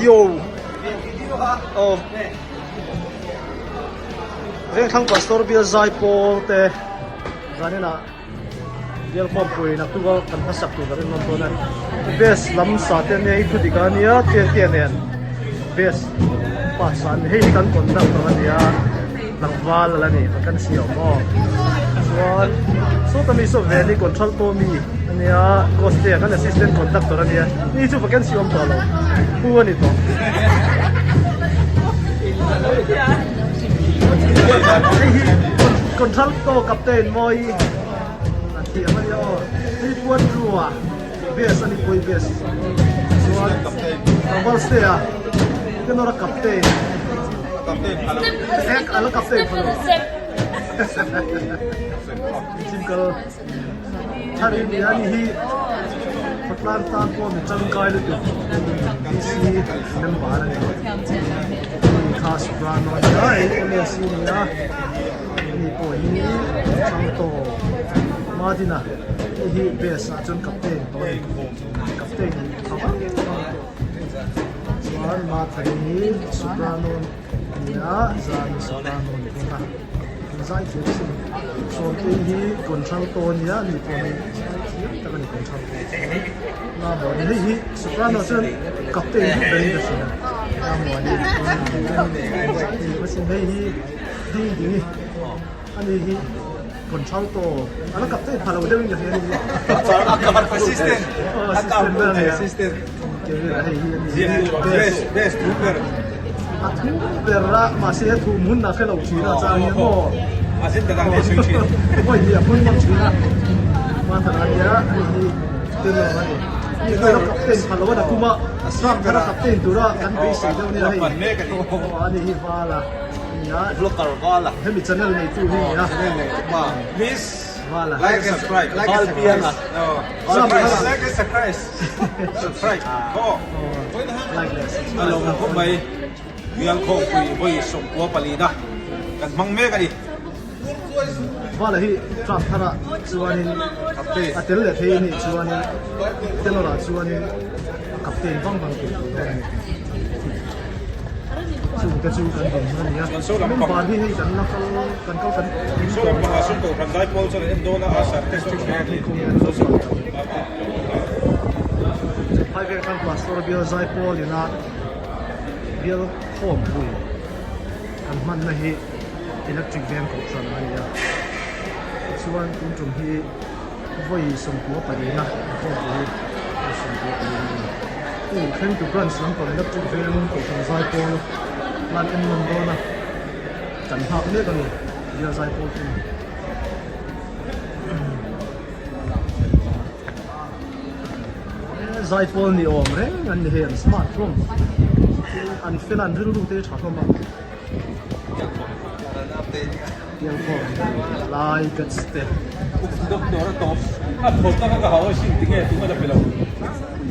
Video aw Vengthlang Pastor Bial Zaipawl te zaninah Bial khawmpui naktuk a kan hmasak tur kan rinawm dawn a ni. Base lam sa te ania hei thu dik a nia te te nen base pa sa a ni hei hi kan conductor a nia tlangval a la ni vacancy a awm aw chuan sawta mi saw veni contralto mi a nia Ghoste a kan assistant conductor a nia ni chu vacancy a awm tawh lo pu a ni tawh. Hei hi contralto captain mawi a thiam a nia aw hei puan rua base a ni pawh hi base chuan tlangval stay a tenor a captain ek a la captain pha lo chim kal thar in nia ni hi khawtlang tan pawh mi tangkai lutuk DC member a ni kha soprano a nia LSC a nia. Ani pawh hi Changto Madina hei hi base ah chuan captain tawh a ni captain in tha vang vang tawh chuan Mathari hi soprano a ni a Zani soprano a ni bawk a an zai thiam sin Sawmtei hi contralto a nia ani pawh hi zai thiam tak a ni contralto Mamawni hei hi soprano chuan captain duh berin ka hria Mamawni zai thiam asin hei hi. Ding ding i ani hi contralto a la captain pha lo deuh in ka hria ani Assistant assistant ber ani assistant Kevin hei hi ani hi best best thu ber a thu ber a mahse a thu hmun a hrelo thin a chang hian maw a zin ta dang leh chhui thin mawi hi a hmun ngam thin a Mathan ania ani hi tenor ani ni hi a captain pha lo a nakum a a captain tura kan beisei deuh nia hei ani hi vala Vlogger Vala. Hemi channel neitu hi nia. Channel neitu pa. Please Vala. Like and subscribe. Val Pianga. Subscribe. Like and subscribe. Subscribe. Aw. Like leh subscribe. A lawm khawp mai. Bial khawmpui vawi sawmkua palina kan hmang mek a ni. Vala hi tram thar ah chuanin a tel leh phei anih chuanin tenor ah chuanin a captain vang vang tur tur dawn a ni. Chung te chu kan din hun a ni a, member hi hei kan la kal kan kal kan Phai vel khan Pastor bial Zaipawl ina bial khawmpui kan hmanna hi electric veng kohhran a ni a, tichuan tun tum hi vawi sawmkua palina khawmpui hi vawi sawmkua palina a ni. Hei thleng tu branch lampang electric veng kohhran zaipawl lan en nawn dawn a kan nghak mek a ni bial zaipawl chu zaipawl ni awm reng an ni hei an smart hlawm an fel a an rilru te tha hlawm a Pialkhawm lai bets te.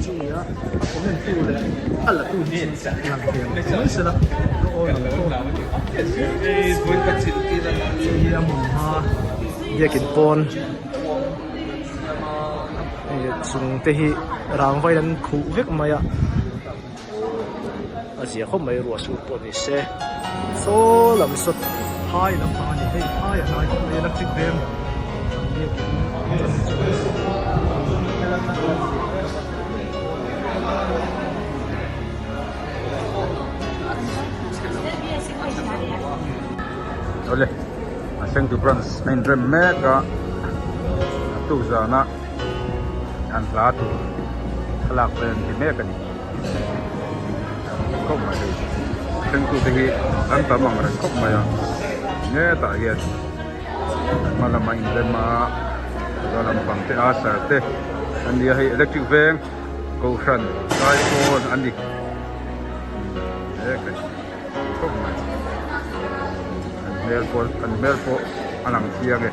Chu nia a comment tu leh a la tu hi chu lang thiam mai se la ka aw lang tawk. Hei hi a hmun hma biakin pawn hei leh chung te hi rangva in an khuh vek mai a. A zia khawp mai ruah sur pawh ni se saw lam saw phai lampang a ni hei phai a hnai khawp mai electric veng an biakin Awle a thleng tu branch a inrem mek a a tuk zana an hla tur thlalak vel an ti mek a ni. Khawp mai hei thlengtute hi an tam ang reng khawp mai a hetah hian hma lama inrem a chuan lampang te a sar te an ni a hei electric veng kohhran lai pawn an ni khawp mai an hmel pawh an hmel pawh a lang chiang e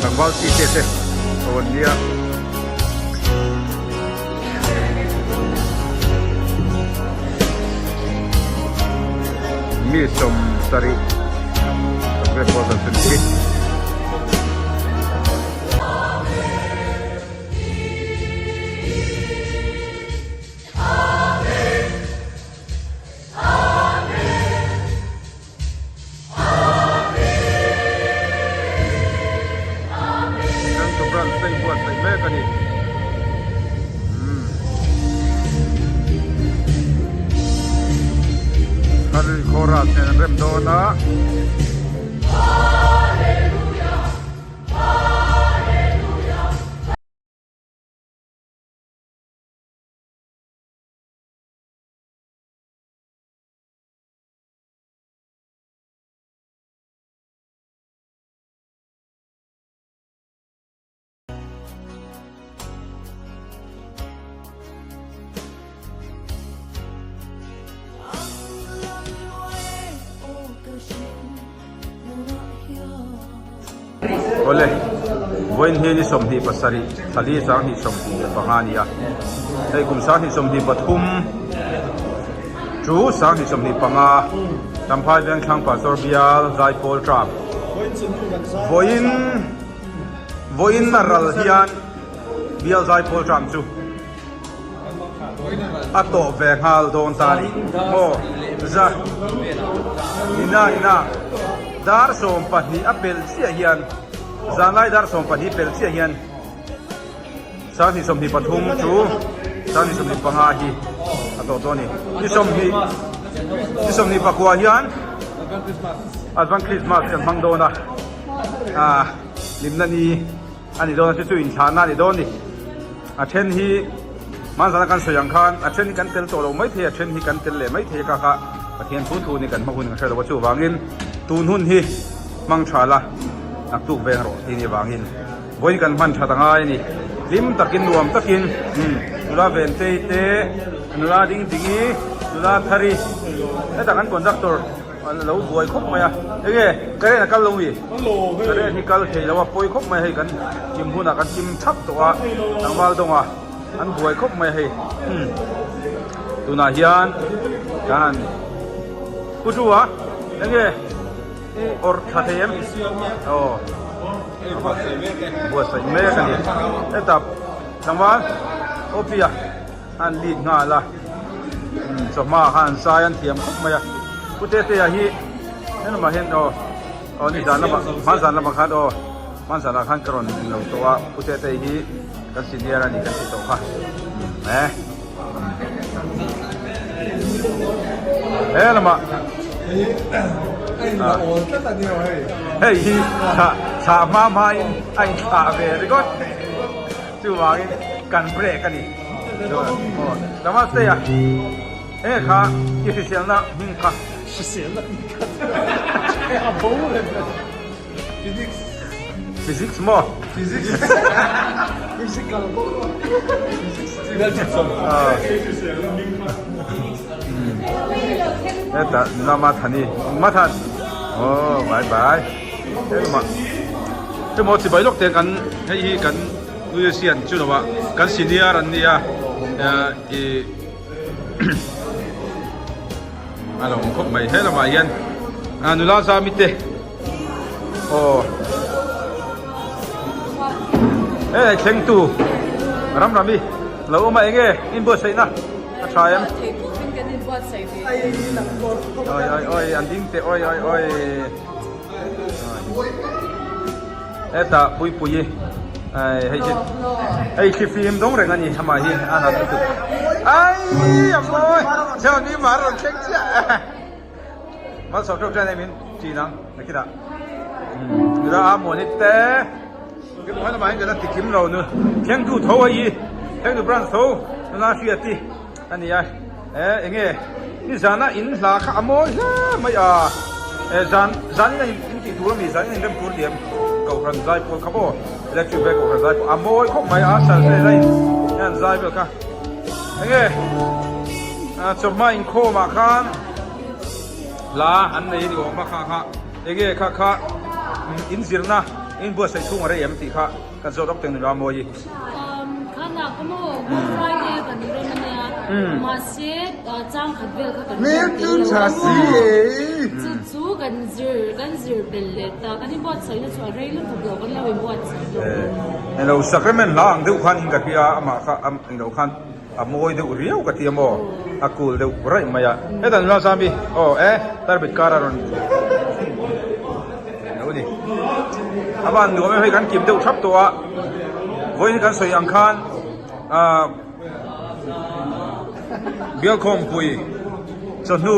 tlangval chi te te ho an nia. Mi 70 sawmriat pawl kan sawi hi. Sap nen an rem dawn a. Awle, vawiin hi ni 27 thali 2025 a ni a, hei kum 2023 chu 2025 Champhai Vengthlang Pastor Bial Zaipawl Term vawiin Vawiin a ral hian bial zaipawl tram chu a tawh ve nghal dawn ta a ni. Aw, za ina ina dar 12 a pelh chiah hian zanlai dar 12 pelh chiah hian 2023 chu 2025 hi a tawh dawn a ni. Ni 20 ni 24 hian Advance Christmas kan hmang dawn a. Ah hlimna ni a ni dawn a chu chu inthlahna a ni dawn a ni. A then hi hmanzana kan sawi ang khan a then hi kan tel tawh lo maithei a then hi kan tel leh maithei a ka kha Pathian thu thu ni kan hma hun kan hre lo a chuvangin tun hun hi hmang tha la naktuk veng rawh tih ni vangin vawiin kan hman that a ngai a ni. Hlim takin nuam takin umm nula Ventei te nula ding dingi nula Thari hetah kan conductor An lo buai khawp mai a, enge current a kal lo mi? Current hi kal thei lo a, pawi khawp mai hei kan chim hunah kan chim thap tawh a, tlangval dawng a, an buai khawp mai hei. Tunah hian kan han pu chu a, enge i awrh tha thei em? Aw buatsaih mek a ni. Hetah tlangval Opia an lead nghal a. Chawhma khan zai an thiam khawp mai a, Pu Tetea hi helamah hian aw aw ni zan lamah hman zan lamah khan aw hman zanah khan ka rawn lo tawh a, Pu Tetea hi kan senior a ni kan ti tawh kha e helamah hei hi thlah thlah hma hmain a inthlah ve ringawt chuvangin kan break a ni. Namaste a e kha i hriselna hming kha. Hriselna hming kha a bo reng a. Physics. Physics maw? Physics. Physical bawk a. Physics. Hriselna hming kha. Heta nula Mathani. Mathan. Oh bye bye. Helma. Hemaw chibai lawk te kan hei hi kan Musician chu lo a kan senior an nia ih a lo awm khawp mai he lamah hian nula zami te aw he thlengtu ram rami lo awm a eng nge inbuatsaihna a tha em oi oi oi an ding teh oi oi oi. Hetah Puipuii hei hi hei thli fim dawng reng a ni amah hi a nat lutuk ai a mawi cheu ni mar rawn thleng chiah malsawm teuh teuh min ṭin ang nakinah nula a muani te hmai lamah hian kan la ti kim lo nu thlengtu tho hei hi thlengtu branch tho nula hriati a ni a e enge nizana in hla kha a mawi hle mai a e zan zanin a in tih tur ami zanin a inrem tur diam kohhran zai pawl kha maw electric ve kohhran zai pawl a mawi khawp mai a sal vel a in hian zai vel kha enge chawhma inkhawm ah khan hla an nei a ni awm a kha kha enge kha kha in zirna in buatsaih chhung a rei em tih kha Kan zawt awk teng nula mawi. Khanah ka maw Good Friday kan rem a nia mahse chang khat vel kha kan rem tel lo a maw chu chu kan zir kan zir bel leh ta kan inbuatsaihna chu a rei lutuk lo kan lo inbuatsaih lo. Englo sacrament hla ang deuh khan in ka hria amah kha englo khan a mawi deuh riau ka ti a maw a cool deuh raih mai a hetah nula Zami aw e tarbit kar a rawn Lo ni. A van nuam em hei kan kim deuh thap tawh a. Vawiin kan sawi ang khan ah Bialkhawmpui chawhnu.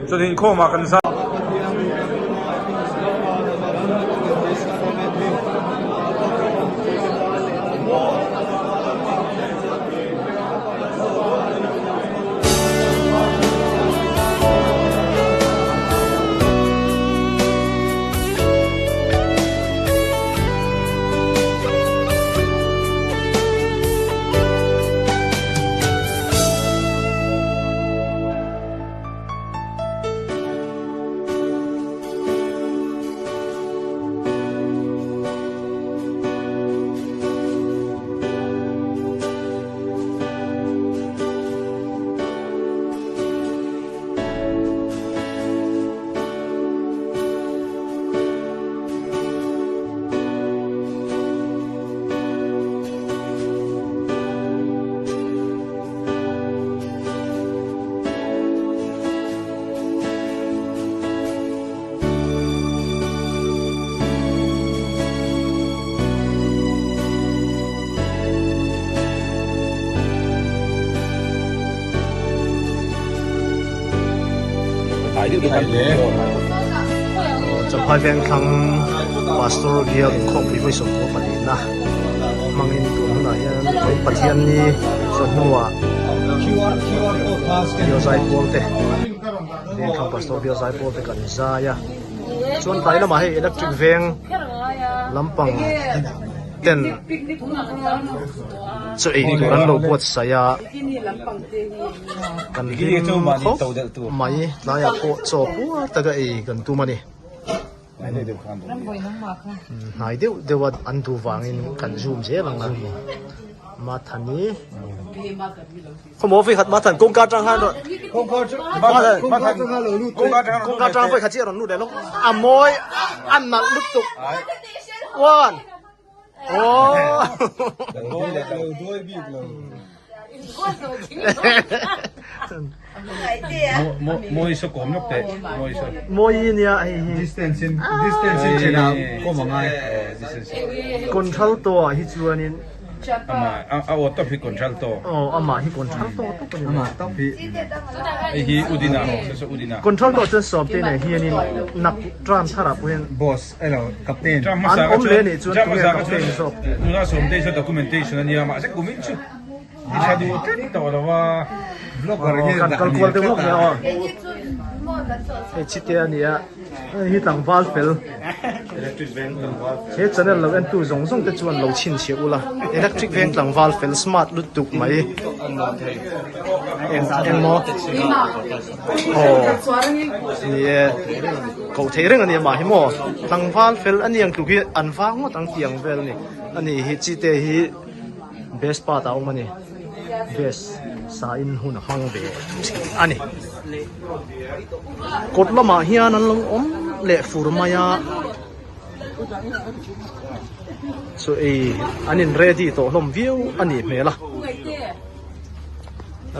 Chuan inkhawmah kan zai. Champhai Vengthlang Pastor Bial Inkhawmpui vawi sawmkua pahnihna hmangin tun hunah hian Pathianni chawhnuah Bial Zaipawl te Vengthlang Pastor Bial Zaipawl te kan zai a chuan tlai lamah hei electric veng lampang ten chaw ei tur an lo buatsaih a kan hlim khawp mai tlaiah pawh chaw puar taka ei kan tum a ni hnai deuh deuh a an duh vangin kan zoom zel ang a Mathani. Khawmaw vei khat Mathan kawngka atang khan rawn Mathan kawngka atang vei khat chi a rawn lut leh lawk a mawi a nalh lutuk one oh Mawi saw kawm lawk teh mawi saw mawi nia hei hi distance in distance in chena kawm angai contralto ah hi chuanin Amah a aw tawp hi contralto. Aw amah hi contralto tawp a ni. Amah tawp hi. Hei hi Udina saw saw Udina. Contralto chuan sawmte nen hianin nak tram tharah pawh hian. Boss elo captain. Tram hmasa An ka awm chuan leh nih chuan tram tunge hmasa ka captain chuan zawk. tuna sawmte chu documentation a nia mahse kumin chu i tha duh tlat tawh lo a. Vlogger Aw hi kan kal kual deuh lawk nia aw. Hei chite a nia. Hei hi tlangval fel. He channel lo entu zawng zawng te chuan lo chhinchhiah ula. Electric veng tlangval fel smart lutuk mai. Eng eng maw? Aw ni e koh theih reng a ni amah hi maw? Tlangval fel a ni ang tluk hi an vang ngawt ang tih ang vel a ni. A ni hi chite hi best part ah a awm a ni. Best sa in hun a hmang ve a ni. Kawt lamah hian an lo awm leh fur mai a chu ei an in ready tawh hlawm viau a nih hmel a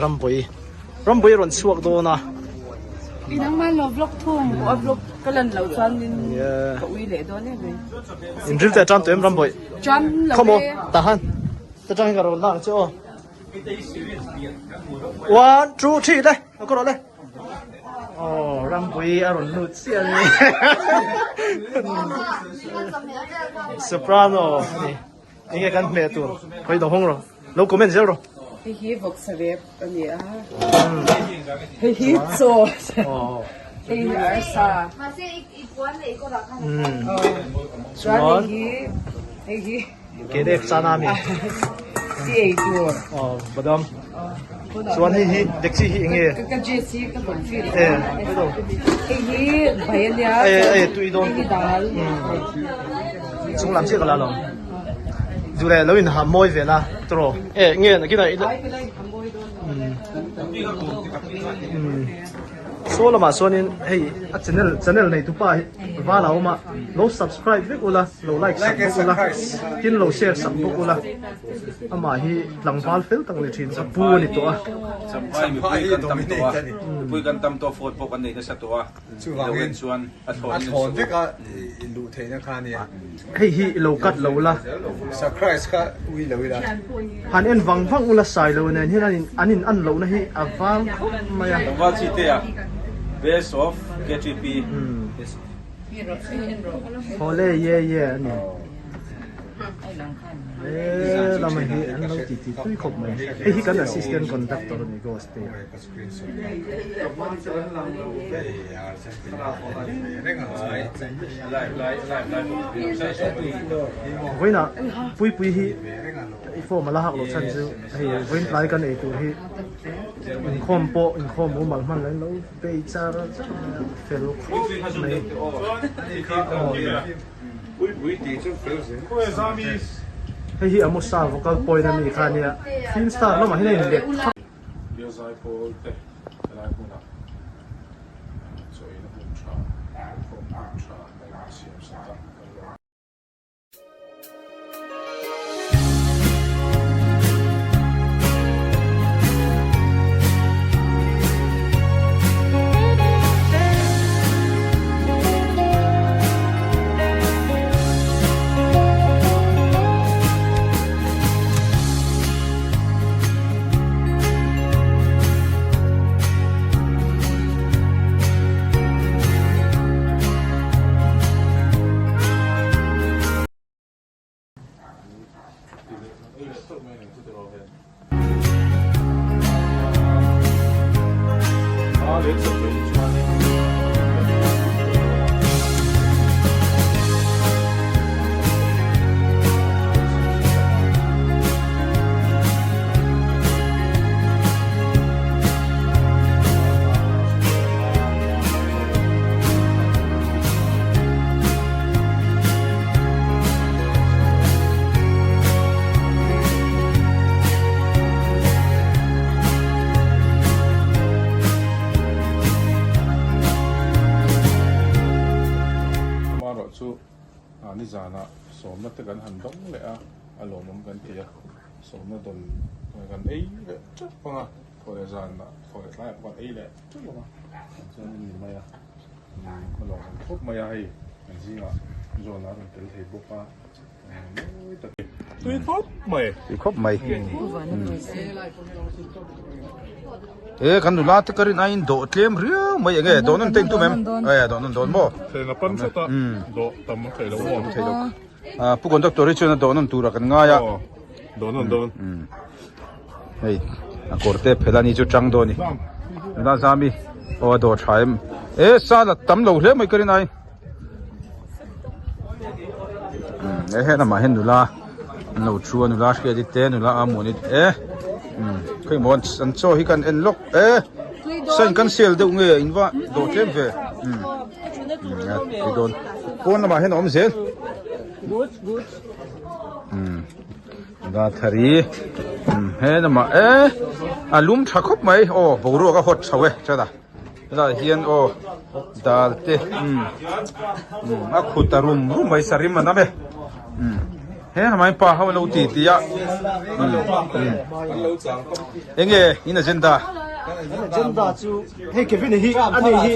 Rambawi Rambawi a rawn chhuak dawn a. I nangmah lo vlog thung a vlog ka lan loh chuanin ka ui leh dawn em mai. In ril te a tan tawh em Rambawi? Tan lo e. Khawmaw tahan ta tang hi ka rawn lak ang che aw. One two three le ka rawh le oh rampui a rawn lut chiah a ni soprano ani enge kan hmeh tur khawi lo hawng rawh lo comment zel rawh hei hi vawksa rep a ni a hei hi chaw hei hi arsa chuan hei hi hei hi Kedek chana mi. Chi ei tur. Aw badam. Chuan hei hi dekchi hi enge? Ka JC ka tawn fi. Eh. Hei hi bai ania. Ai ai tui dawn. Hei hi dal. Chung lam chiah ka la lo. Dule lo in ha mawi ve la tro. Eh nge nakina i. Ai ka la in ha mawi dawn. Saw lamah chuanin hei a channel channel nei tupa hi val a awm a lo subscribe vek ula lo like sak bawk ula tin lo share sak bawk ula amah hi tlangval fel tak a ni thin a pu a ni tawh a. Champhai mipui kan tam tawh a mipui kan tam tawh phone pawh kan nei nasa tawh a lo en chuan a thlawn a thlawn vek a luh theihna kha ania. Hei hi i lo cut lo la. Surprise kha ui lo ila. Han en vang vang ula sai lo nen hian an in an lohna hi a vang khawp mai a. Tlangval chi te a. Best of KTP. Hawle ye ye a ni. He lama hi an lo ti ti tui khawp mai. Hei hi kan assistant conductor a ni Ghost te. Vawiinah Puipui hi i form a la hak loh chhan chu hei vawiin tlai kan ei tur hi inkhawm pawh inkhawm mumal hman lo in lo bei char char mai a fel khawp mai. Hei hi Amosa vocal point a mi kha ania film star lamah hian a inlet thak. Helai hmunah chaw eina hmun tha, thawm hmun tha a insiam sak a kan lawm. Amaherawhchu nizanah sawmna te kan han dawng leh a, a lawmawm kan ti a, sawmna dawn kan ei leh teuh ang a, thaw leh zanah thaw leh tlaiah pawh kan ei leh teuh ang a, chuan a ni mai a, a lawmawm khawp mai a hei kan zingah John a rawn tel thei bawk a. Tui khawp mai. Tui khawp mai. E kan nula te ka rin aiin dawh tlem riau mai enge dawh nawn teng tum em? E dawh nawn dawn maw? Thlen a pan hret a dawh tam a theih lo maw? Theih lo. Pu conductor hi chuan a dawh nawn tur a kan ngai a. Dawh nawn dawn. Hei a kawr te phel a ni chu tang dawn ni. Nula zami aw a dawh tha em? E sa la tam lo hle mai ka rin ai. He lamah hian nula an lo thu a nula hriat te nula a muan te khawi maw an chaw hi kan en lawk e sain kan sel deuh nge in va dawh tlem ve tui dawn pawn lamah hian a awm zel nula thari he lamah e a lum tha khawp mai aw boruak a hot chho e chuan a. Helaiah hian aw dal te umm umm a khut a rum rum mai sarim a nam e umm he lamah hian pa ho an lo ti ti a umm umm eng nge in agenda agenda chu hei Kevin hi ani hi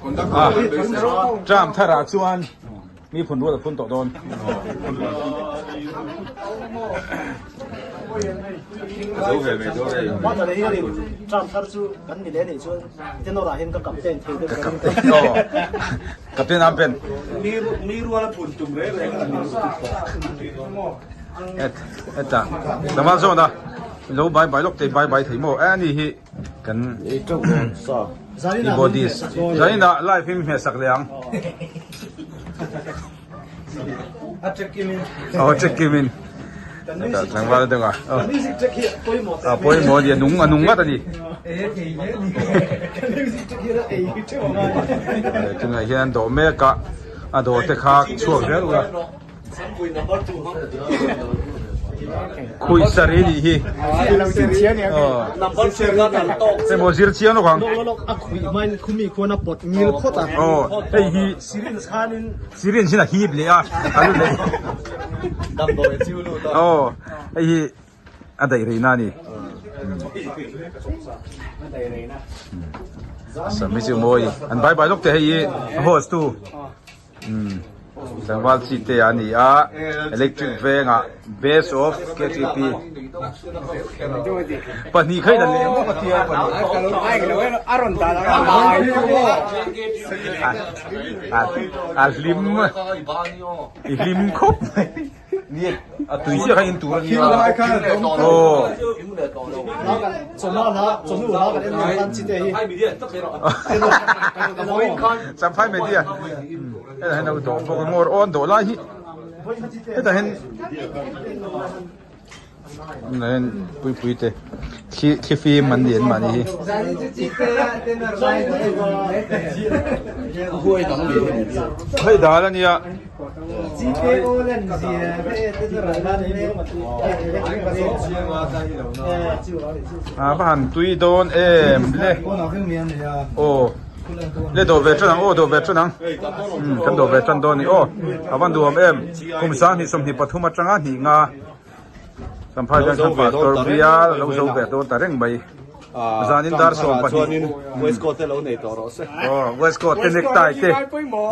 umm a term tharah chuan Mi phun rual a phun tawh dawn. Zo ve mai dawn hei. Mata leh hianin term thar chu kan ni leh nih chuan tenor ah hian ka captain thei deuh Ka captain aw. Captain am pen. Mi rual a phun tum reng reng a ni. Et eta. Tlangval zawn a. Lo bye bye lawk thei bye bye thei maw. E ani hi Kan keyboardist zaninah live in hmehsak leh ang. Aw check kim in. Tlangval deuh a. A pawimawh a ni a nung a nung ngat a ni. Tunah hian dawh mek a a dawh te kha chhuak zel ula. Khuih sari nih hi. Emaw zir chiang lawk ang. Aw hei hi syringe in a hip leh a a lu leh. Aw hei hi a daih rei na a ni. Sam hi chu mawi an bye bye lawk teh hei hi a host tu. Umm. Tlangval Chitea a ni a, Electric Vengah Base of KTP pahnih kha in a leh bawk a tia pahnih. A hlim i hlim khawp mai. Ni a tui chiah kha in tur a nia. Aw. Champhai media. Hetah hian lo dawh bawk a ngawr awn dawh lai hi hetah hian hetah hian puipui te thli thli fim an ni an mahni hi. Hei dal a nia. A va han tui dawn em le aw. Le dawh ve tan ang aw dawh ve tan ang umm kan dawh ve tan dawn a ni aw a van duhawm em kum sanghnih 23 atanga hnih nga Champhai Junction Pastor bial lo zo ve dawn ta reng mai zanin dar 12 Waistcoat te lo nei tawh rawh se aw waistcoat te necktie te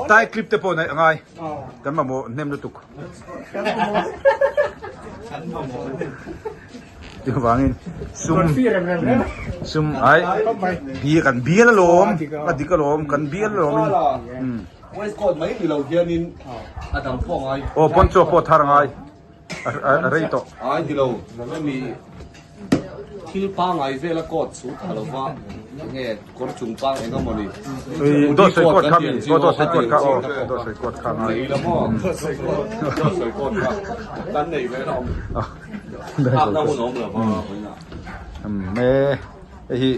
tie clip te pawh neih a ngai kan mamawh hnem lutuk Chuvangin sum sum ai bi kan bial alawm a dik alawm kan bial alawm in Waistcoat mai ni lo hianin a dang pawh a ngai. Aw poncho pawh thar a ngai a rei tawh. Ai ni lo hemi thil pangai vela coat chu tha lova enge kawr chung pang eng emaw ni. Dawt sawi coat kha mi dawt sawi coat kha aw dawt sawi coat kha ngai. Nei la maw dawt sawi coat kha kan nei ve alawm. Me hei hi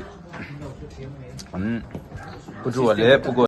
an pu Drew-a leh pu Goa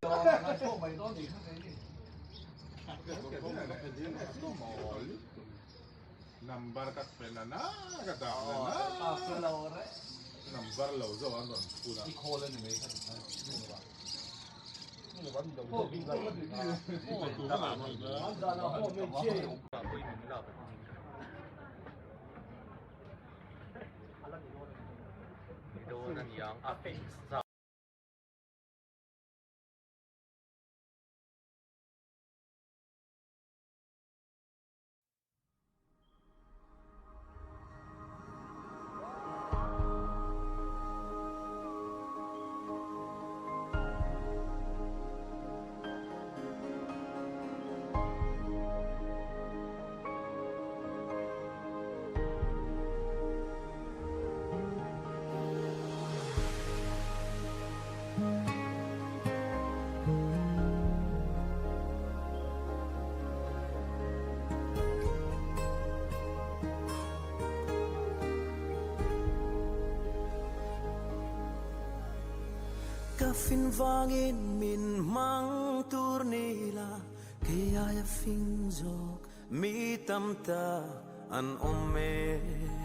Ka fin vangin min hmang tur ni la, kei aia fing zawk mi tam ta an awm e.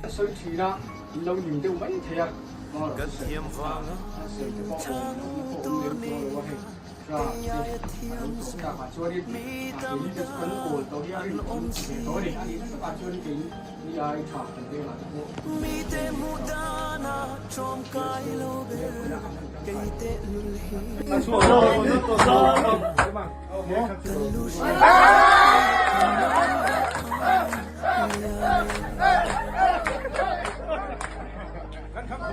Sawi thin a, in lo ning deuh mai thei a. Ka thiam vanga min chhang tur ni la, kei aia thiam zawk mi tam ta an awm si. Mite hmuh dana ṭawmkai lo ber kei tehlul hi. Ka lu hriat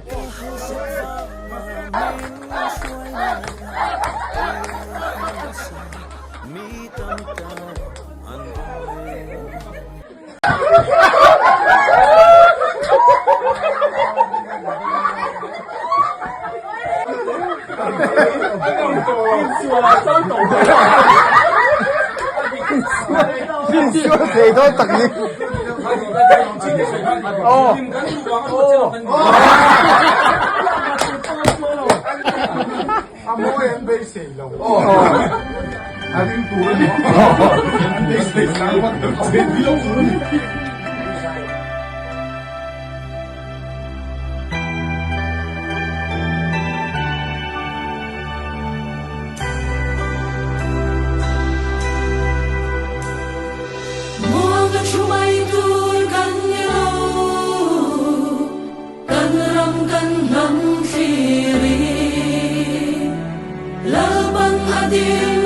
Ka hausa vanga min hruai kei ai hausa mi tam ta an awm e. Thei dawn tak ni. Aw. A mawi an beisei lo. A ring tur a ni. An beisei sang vak lo che. Muanga thu mai tur kan ni lo. Kan ram kan hnam thlir i Lalpan a dil.